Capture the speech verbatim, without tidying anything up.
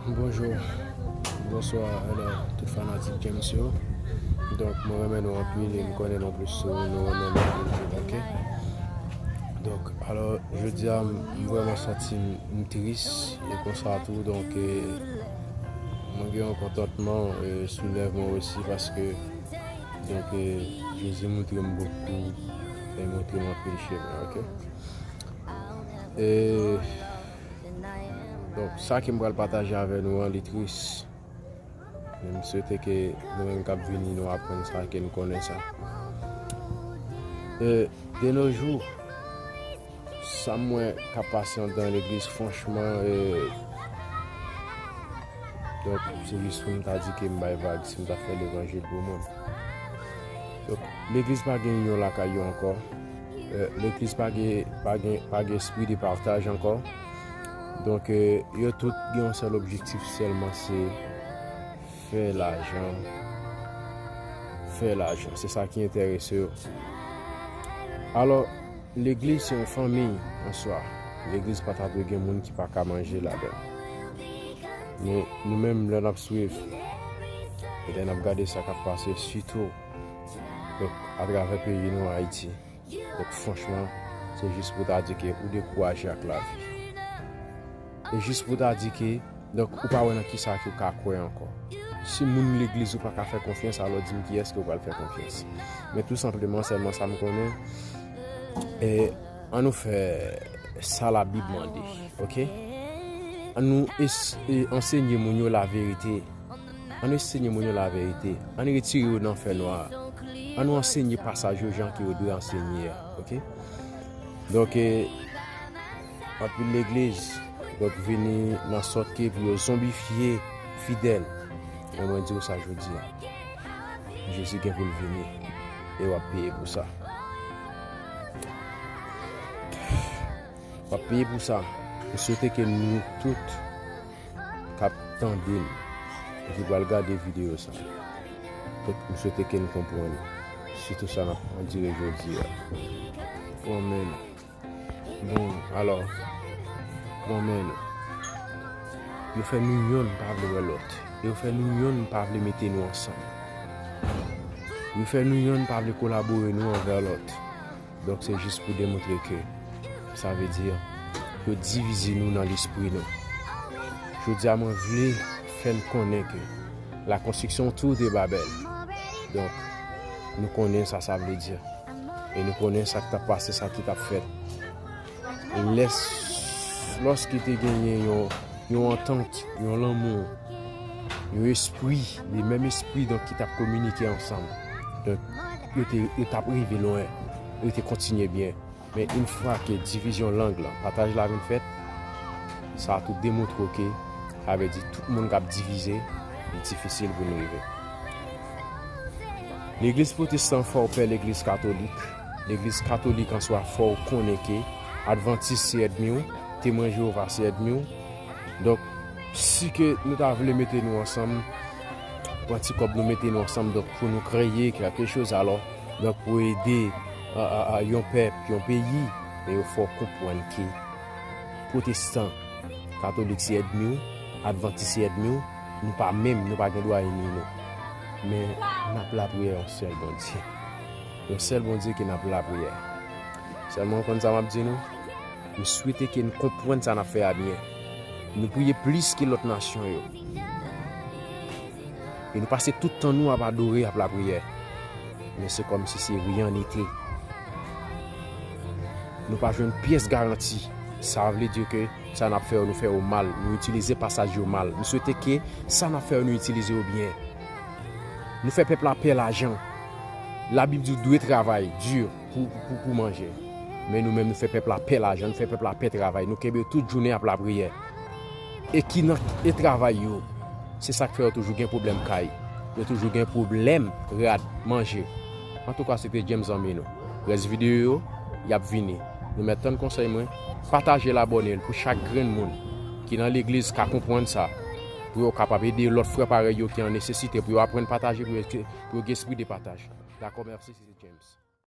Bonjou, bonswa, alò, tout fanatik James yo. Donk, mwen renmen nou anpil e m konnen nou plis tou, nou renmen nou anpil tou, oke? Donk, alò, jodi a, m, m vrèman santi m, m tris e konsa tou, donk, e, mwen gen yon kontantman, e, sou lèv mwen osi paske, donk, e, Jezi montre m bokou e montre m anpil chemen, oke? E, donk, sa ke m pral pataje avè nou an, li tris. Men m swete ke nou menm k ap vini, nou aprann sa, ke n konnen sa. E, de nos jours, sa m wè k ap pase anndan legliz, franchman, e, donk, se jis pou m ta di ke m bay vag, si m ta fè levanjil pou moun. Donk, legliz pa gen inyon lakay yo ankò. E, legliz pa gen, pa gen, pa gen espri de pataj ankò. Donk, e, yo tout gen yon sèl objektif sèlman, se fè lajan. Fè lajan. Se sa ki enterese yo. Alò, legliz se yon fanmi an swa. Legliz pa ta dwe gen moun ki pa ka manje ladan. Men nou menm, lè n ap swiv, e lè n ap gade sa k ap pase, sitou, donk, atravè peyi nou, Ayiti. Donk, franchman, se jis pou ta di ke ou dekouraje ak lavi. E jis pou ta di ke, donk, ou pa wè nan kisa ke w ka kwè ankò. Si moun legliz ou pa ka fè konfyans, alò di m kiyès ke w pral fè konfyans. Men tou senpleman, sèlman sa m konnen, e ann nou fè sa Labib mande, oke? Ann nou es-, e, ansenye moun yo laverite. Ann nou ansenye moun yo laverite. Ann nou retire yo nan fènwa a. Ann nou ansenye pasaj yo jan ke yo dwe ansenye a, oke? Donk, e, anpil legliz, donk, vini nan sòt ke pou yo zonbifye fidèl. Men mwen di w sa jodi a. Jezi gen pou l vini. E w ap peye pou sa. W ap peye pou sa. M swete ke nou tout k ap tande m e ki pral gade videyo sa, donk, m swete ke n konprann sitou sa n ap andire jodi a. Granmèt nou. Bon, alò, Granmèt nou. Yo fè nou yonn pa vle wè lòt. Yo fè nou yonn pa vle mete nou ansanm. Yo fè nou yonn pa vle kolabore nou anvè lòt. Donk, se jis pou demontre ke sa vle di yo divize nou nan lespri nou. Jodi a, mwen vle fè n konnen ke la construction tour de Babel. Donk, nou konnen sa sa vle di. E nou konnen sa k t ap pase, sa ki t ap fèt. E lès-, lòske te genyen yon, yon antant, yon lanmou, yon espri, le menm espri, donk, ki t ap kominike ansanm. Donk, yo te, yo t ap rive lwen, yo te kontinye byen. Men, yon fwa ke divizyon lang lan, pataj la vin fèt, sa tou demontre w ke, sa vle di, tout moun k ap divize, li difisil pou n rive. Legliz pwotestan fè w pè legliz katolik. Legliz katolik an swa fè w konnen ke advantis se ènmi w, temwen Jewova se ènmi w. Donk, si ke nou ta vle mete nou ansanm, pran ti kòb nou mete nou ansanm, donk, pou nou kreye kèlke choz, alò, donk, pou ede, a, a, a, yon pèp, yon peyi, men yo fè w konprann ke pwotestan, katolik se ènmi w, advantis se ènmi w, nou pa menm, nou pa gen dwa ènmi nou. Men n ap lapriyè yon sèl Bondye. Yon sèl Bondye ke n ap lapriyè. Sèlman w konn sa m ap di nou? M swete ke n konprann sa n ap fè a byen. Nou priye plis ke lòt nasyon yo. E nou pase tout tan nou ap adore, ap lapriyè. Men se kòmsi se ryen nete. Nou pa jwenn pyès garanti. Sa vle di ke sa n ap fè yo, nou fè yo mal. Nou itilize pasaj yo mal. M swete ke sa n ap fè yo, nou itilize yo byen. Nou fè pèp la pè lajan. Labib di w dwe travay di pou, pou, pou manje. Men nou menm, nou fè pèp la pè lajan, nou fè pèp la pè travay. Nou kenbe yo tout jounen ap lapriyè. E ki nan, e travay yo. Se sa k fè yo toujou gen pwoblèm kay. Yo toujou gen pwoblèm rad, manje. Antouka, se te James zanmi nou. Rès videyo yo, y ap vini. Nou mèt tann konsèy mwen. Pataje l, abòne l pou chak grenn moun ki nan legliz ka konprann sa. Pou yo kapab ede lòt frè parèy yo ki an nesesite, pou yo aprann pataje, pou yo, pou yo gen espri de pataj. Dakò, mèsi, se te James.